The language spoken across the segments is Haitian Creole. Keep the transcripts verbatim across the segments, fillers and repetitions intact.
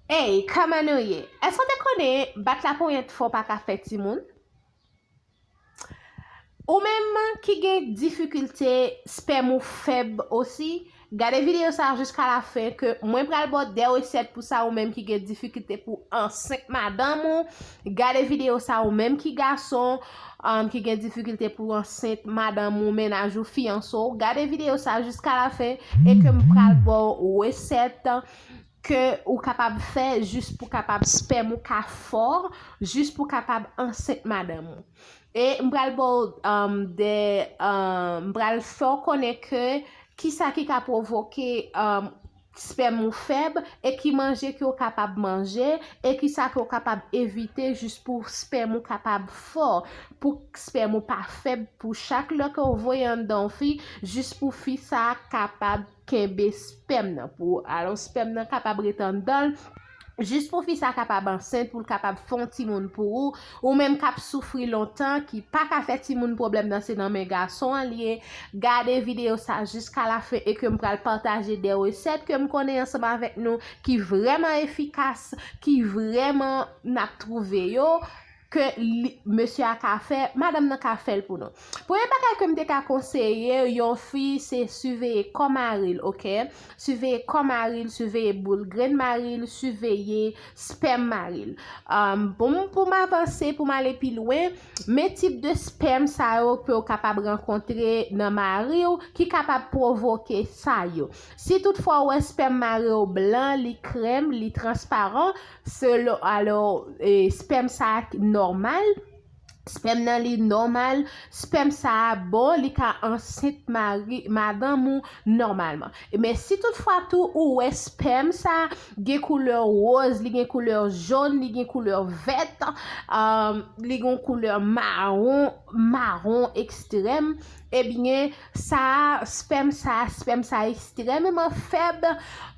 Ey, kòman nou ye? Èske w te konnen bat laponyèt fò pa ka fè timoun? Ou menm ki gen difikilte, spèm ou fèb osi, gade videyo sa a jiska la fen ke mwen pral ba w de resèt pou sa ou menm ki gen difikilte pou ansent madanm ou. Gade videyo sa a ou menm ki gason, um, ki gen difikilte pou ansent madanm ou, mennaj ou, fiyanse w. Gade videyo sa a jiska la fen e ke m pral ba w resèt ke ou kapab fè jis pou kapab spèm ou ka fò, jis pou kapab ansent madanm ou. E m pral ba w, um, de, um, m pral fè w konnen ke kisa ki ka pwovoke, um, spèm ou fèb e ki manje ke w kapab manje e kisa ke w kapab evite jis pou spèm ou kapab fò, pou spèm ou pa fèb, pou chak lè ke w voye anndan yon fi, jis pou fi sa a kapab kenbe spèm nan pou alò spèm nan kapab ret anndan l jis pou fi sa kapab ansent, pou l kapab fè yon timoun pou ou, ou menm k ap soufri lontan, ki pa ka fè timoun, pwoblèm nan se nan men gason an li ye. Gade videyo sa jiska la fen e ke m pral pataje de resèt ke m konnen ansanm avèk nou ki vrèman efikas, ki vrèman n ap twouve yo ke li, mesye a ka fè, madanm nan ka fè l pou nou. Premye bagay ke m te ka konseye yon fi se siveye kò mari l, oke? Siveye kò mari l, siveye boul grenn mari l, siveye spèm mari l. Um, pou m, pou m avanse, pou m ale pi lwen, men tip de spèm sa yo ke w kapab rankontre nan mari w ki kapab pwovoke sa yo. Si toutfwa w wè spèm mari w blan, li krèm, li transparan, selon, alò, e, spèm sa a nòmal, spèm nan li nòmal, spèm sa a bon, li ka ansent mari, madanm ou nòmalman. Men si toutfwa tou ou wè spèm sa a gen koulè woz, li gen koulè jòn, li gen koulè vèt, um, li gen koulè mawon, mawon ekstrèm, ebyen, sa a, spèm sa a, spèm sa a ekstrèmeman fèb,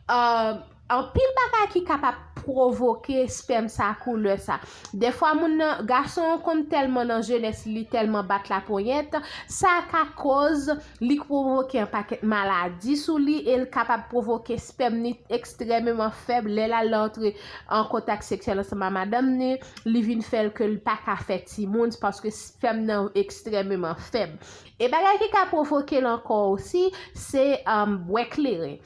um, anpil bagay ki kapab pwovoke spèm sa, koulè sa. Dèfwa moun nan, gason an konn tèlman nan jenès li, li tèlman bat laponyèt, sa ka koz li pwovoke yon pakèt maladi sou li e l kapab pwovoke spèm li ekstrèmeman fèb. Lè l al antre an kontak seksyèl ansanm a madanm ni, li vin fè l ke l pa ka fè timoun paske spèm nan ekstrèmeman fèb. E bagay ki ka pwovoke l ankò osi, se, um, bwè kleren.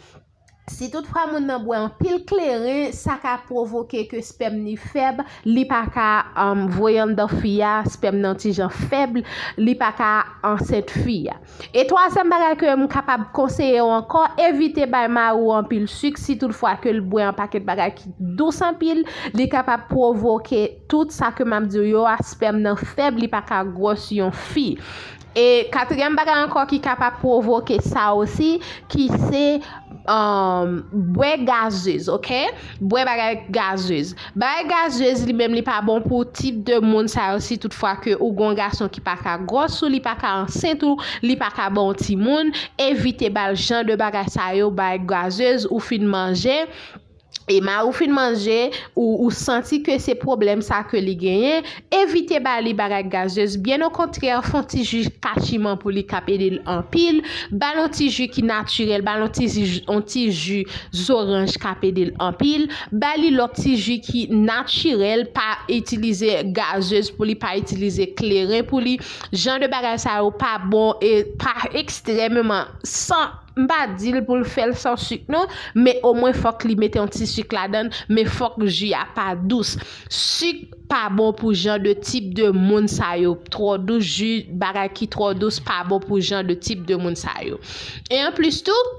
Si toutfwa moun nan bwè anpil kleren, sa ka pwovoke ke spèm ni fèb, li pa ka, um, voye anndan fi a, spèm nan ti jan fèb, li pa ka ansent fi a. E twazyèm bagay ke m kapab konseye w ankò, evite bay mari w anpil sik, si toutfwa ke l bwè yon pakèt bagay ki dous anpil, li kapab pwovoke tout sa ke m ap di w yo a, spèm nan fèb, li pa ka gwòs yon fi. E katriyèm bagay ankò ki kapab pwovoke sa osi, ki se, um, bwè gazez, oke? Bwè bagay gazez. Bagay gazez li menm li pa bon pou tip de moun sa yo, si toutfwa ke ou gon gason ki pa ka gwòs ou, li pa ka ansent ou, li pa ka ba w timoun, evite ba l jan de bagay sa yo, bagay gazez ou fin manje. E mari w fin manje, ou, ou santi ke se pwoblèm sa ke li genyen, evite ba li bagay gazez. Byen okontrè, fè yon ti ji kachiman pou li k ap ede l anpil. Ba l yon ti ji ki natirèl, ba l yon ti ji, yon ti ji zoranj k ap ede l anpil. Ba li lòt ti ji ki natirèl, pa itilize gazez pou li, pa itilize kleren pou li. Jan de bagay sa yo pa bon e pa ekstrèmeman san M pa di l pou l fè l san sik non, men omwen fòk li mete yon ti sik ladan l, men fòk ji a pa dous. Sik pa bon pou jan de tip de moun sa yo, twò dous, ji, bagay ki twò dous pa bon pou jan de tip de moun sa yo. E anplis tou,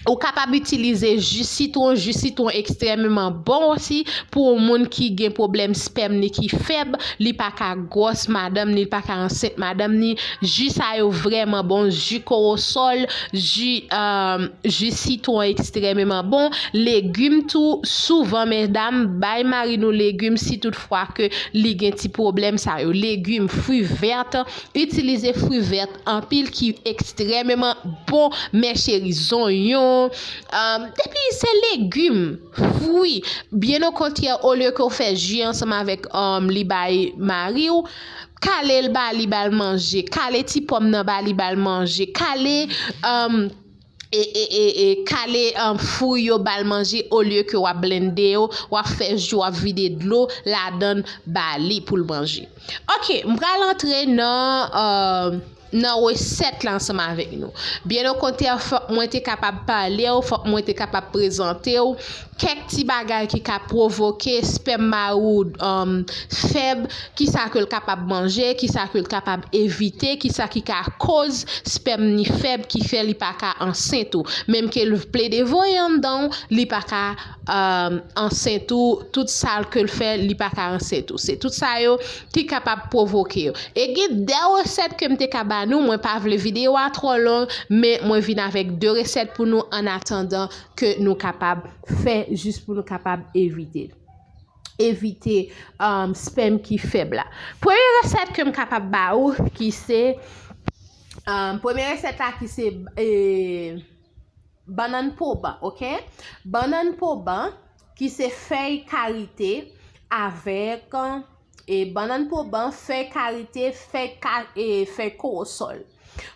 ou kapab itilize ji sitwon, ji sitwon ekstrèmeman bon osi pou yon moun ki gen pwoblèm spèm li ki fèb, li pa ka gwòs madanm ni, li pa ka ansent madanm ni. Ji sa yo vrèman bon, ji kowosòl, ji, um, ji sitwon ekstrèmeman bon. Legim tou, souvan medam, bay mari nou legim si toutfwa ke li gen ti pwoblèm sa yo. Legim, fwi vèt, itilize fwi vèt anpil ki ekstrèmeman bon, men cheri, zonyon, um, depi se legim, fwi, byen okontrè, olye ke w fè ji ansanm avèk, um, li bay mari w, kale l ba li, ba l manje, kale ti pòm nan ba li, ba l manje, kale, um, e, e, e, e kale um, fwi yo ba l manje, olye ke w ap blende yo, w ap fè ji, w ap vide dlo ladan l ba li pou l manje. Ok, m pral antre nan, um, nan resèt la ansanm avèk nou. Byen okontrè, fòk mwen te kapab pale w, fòk mwen te kapab prezante w kèk ti bagay ki ka pwovoke spèm mari w um, fèb, kisa ke l kapab manje, kisa ke l kapab evite, kisa ki ka koz spèm ni fèb ki fè li pa ka ansent ou. Menm ke l plede voye anndan w, li pa ka um, ansent ou, tout sa ke l fè, li pa ka ansent ou. Se tout sa yo ki kapab pwovoke yo. E gen de resèt ke m te ka ba nou, mwen pa vle videyo a twò long, men mwen vin avèk de resèt pou nou an atandan ke nou kapab fè jis pou nou kapab evite l. Evite um, spèm ki fèb la. Premye resèt ke m kapab ba ou ki se um, premye resèt la ki se e, bannann poban, ok? Bannann poban ki se fèy karite avèk e bannann poban, fèy karite, fèy ka, e fèy kowosòl.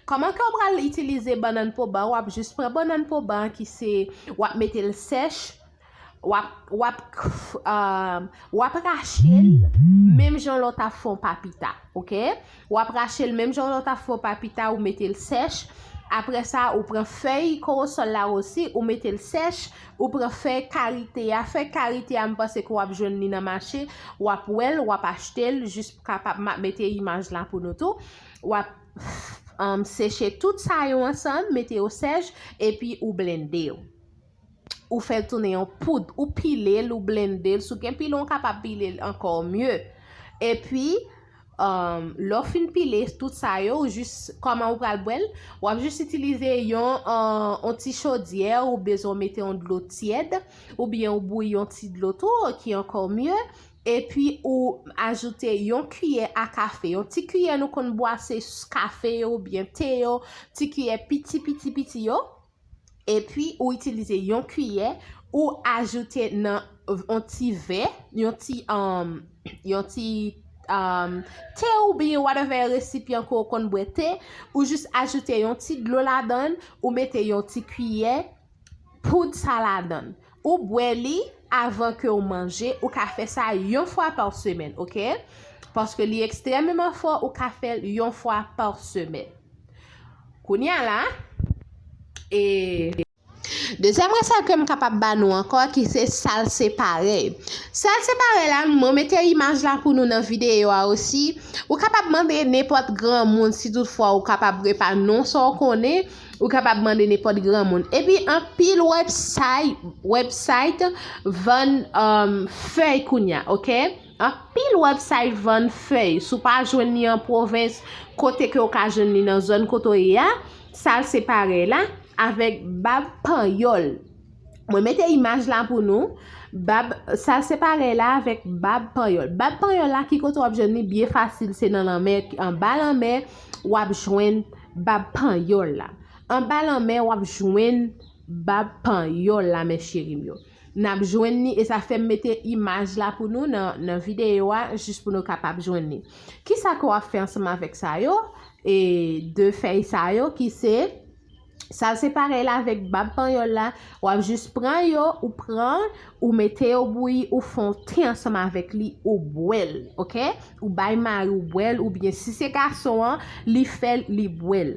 Kòman ke w pral itilize bannann poban? W ap jis pran bannann poban ki se w ap mete l sèch, w ap w ap um, w ap rache l menm jan lè w t ap fè yon papita, ok? W ap rache l menm jan lè w t ap fè yon papita, ou mete l sèch. Apre sa, ou pran fèy kowosòl la osi, ou mete l sèch, ou pran fèy karite a. Fèy karite a, m panse ke w ap jwenn li nan mache, w ap wè l, w ap achte l, jis pou kapab m ap mete imaj la pou nou tou. W ap um, seche tout sa yo ansanm, mete yo sèch, epi ou blende yo. Ou fè l tounen yon poud, ou pile l, ou blende l, si w gen pilon, ou kapab pile l ankò mye. Epi, um, lè w fin pile tout sa yo, ou jis, kòman ou pral bwè l? W ap jis itilize yon, um, yon ti chodyè, ou bezwen mete yon dlo tyèd, oubyen ou bouyi yon ti dlo tou, ki ankò mye. Epi ou ajoute yon kiyè a kafe, yon ti kiyè nou konn bwase s- kafe yo oubyen te yo, ti kiyè piti, piti, piti yo. Epi ou itilize yon kiyè, ou ajoute nan yon ti vè, yon ti, um, yon ti um, te oubyen whatever resipyan ke w konn bwè te, ou jis ajoute yon ti dlo ladan l, ou mete yon ti kiyè poud sa ladan l. Ou bwè li avan ke w manje, ou ka fè sa yon fwa pa semèn, ok? Paske li ekstrèmeman fò, ou ka fè l yon fwa pa semèn. Kounye a la, e dezyèm resèt ke m kapab ba nou ankò, ki se salseparèy. Salseparèy la, mwen mete imaj la pou nou nan videyo a osi. Ou kapab mande nenpòt granmoun, si toutfwa ou kapab repa non sa w konnen, ou kapab mande nenpòt granmoun. Epi anpil website, website vann um, fèy kounye a, ok? Anpil website vann fèy. Si w pa jwenn li an pwovens, kote ke w ka jwenn li nan zòn kote w ye a, salseparèy la, avèk bab panyòl. Mwen mete imaj la pou nou. Bab, salseparèy la avèk bab panyòl. Bab panyòl la, ki kote w ap jwenn li byen fasil, se nan lanmè, anba lanmè, w ap jwenn bab panyòl la. Anba lanmè, w ap jwenn bab panyòl la, mes chéri m yo. N ap jwenn li, e sa fè m mete imaj la pou nou nan, nan videyo a, jis pou nou kapab jwenn li. Kisa ke w ap fè ansanm avèk sa yo? E de fèy sa yo, ki se salseparèy la avèk bab panyòl la, w ap jis pran yo, ou pran, ou mete yo bouyi, ou fè yon te ansanm avèk li, ou bwè l, ok? Ou bay mari w bwè l, oubyen si se gason an, li fè l, li bwè l.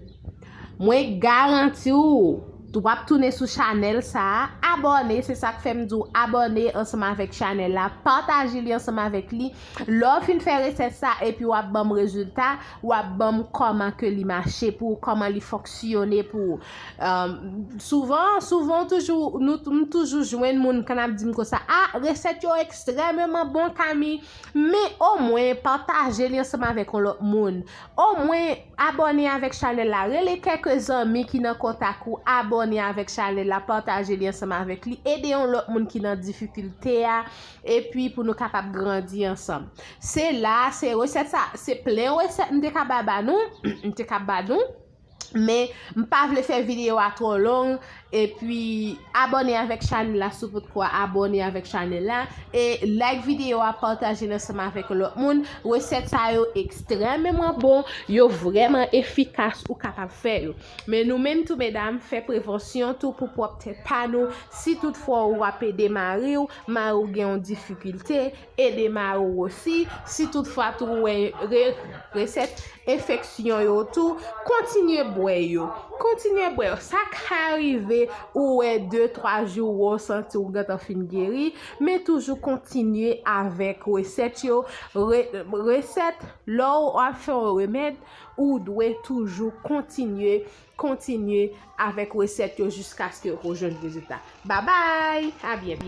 Mwen garanti w, w ap tounen sou chanèl sa a, abòne, se sa k fè m di w abòne ansanm avèk chanèl la, pataje li ansanm avèk li. Lè w fin fè resèt sa, epi w ap ban m rezilta, w ap ban m kòman ke li mache pou ou, kòman li fonksyone pou ou. Um, souvan, souvan, toujou, nou, m toujou jwenn moun k ap di m konsa, a, resèt yo ekstrèmeman bon, Kami, men omwen pataje li ansanm avèk yon lòt moun. Omwen abòne avèk chanèl la, rele kèk zanmi ki nan kontak ou, abòne avèk chanèl la, pataje li ansanm avèk li, ede yon lòt moun ki nan difikilte a, epi pou nou kapab grandi ansanm. Se la, se resèt sa, se plen resèt m te ka ba ba nou, m te ka ba nou, men m pa vle fè videyo a twò long, Epi abòne avèk chanèl la si w potko abòne avèk chanèl la. E like videyo a, pataje l ansanm avèk lòt moun. Resèt sa yo ekstrèmeman bon, yo vrèman efikas, ou kapab fè yo. Men nou menm tou medam, fè prevansyon tou pou pwòp tèt pa nou. Si toutfwa w ap ede mari w, mari w gen yon difikilte, ede mari w osi. Si toutfwa tou w wè re, resèt enfeksyon yo tou, kontinye bwè yo. Kontinye bwè yo. Sa ka rive ou wè de twa jou ou santi w gentan fin geri, men toujou kontinye avèk resèt yo. Re, resèt, lè w ap fè yon remèd, ou dwe toujou kontinye, kontinye avèk resèt yo jiskaske ou jwenn rezilta. Babay! A byen, byen.